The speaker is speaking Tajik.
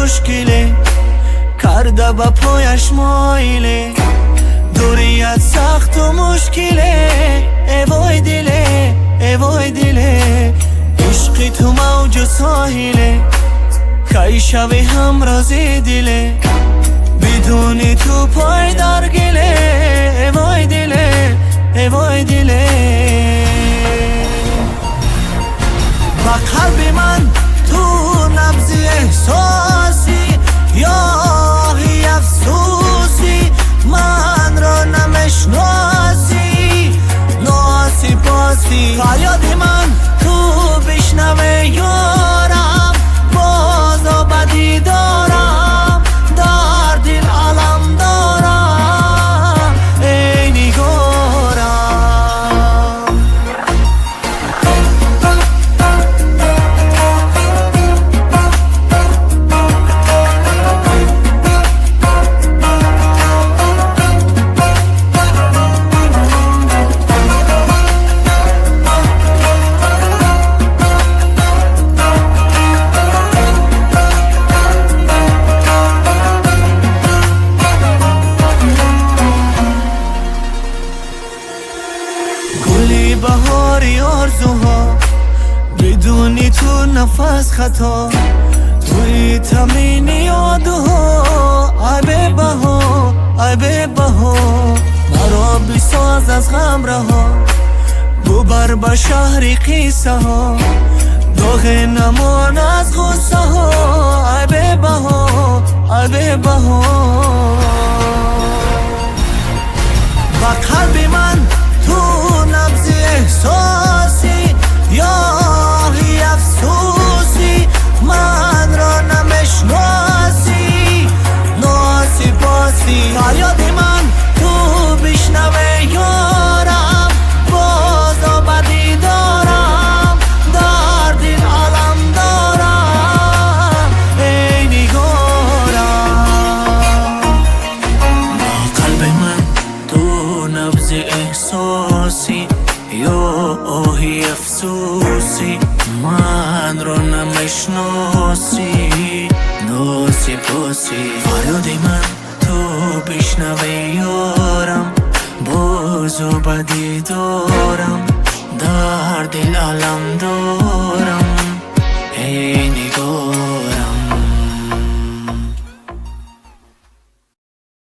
мушкиле, карда ба пояш моиле. Дурият сахту мушкиле, э вой диле, э вой диле. Ишқи ту мавҷу соҳиле, кай шави ҳамрози диле. Бидуни ту пой дар гиле, э вой диле, э вой диле. Ба қалби ман ту набзи эҳсосӣ, ёҳи афсӯсӣ, манро намешносӣ, носипосӣ. Фарёди ман ту бишнаве ёрам, бозо ба дидорам, дар дил алам дорам, эй нигорам. Гули баҳори орзуҳо, бидуни ту нафас хато. Туи тамини ёдуҳо, ай бебаҳо, ай бебаҳо. Маро бисоз аз ғам раҳо, бубар ба шаҳри қиссаҳо. Доғе намон аз ғуссаҳо, ай бебаҳо, ай бебаҳо. Ба қалби ман ту набзи эҳсосӣ, ёҳи афсӯсӣ, манро намешносӣ, носипосӣ. Фарёди ман ту бишнаве ёрам, бозо ба дидорам, дар дил алам дорам, эй нигорам. Ба қалби ман ту набзи эҳсосӣ, ёҳи афсӯсӣ, манро намешносӣ, носипосӣ. Фарёди ман ту бишнаве ёрам, бозу ба дидорам, дар дил алам дорам, эй.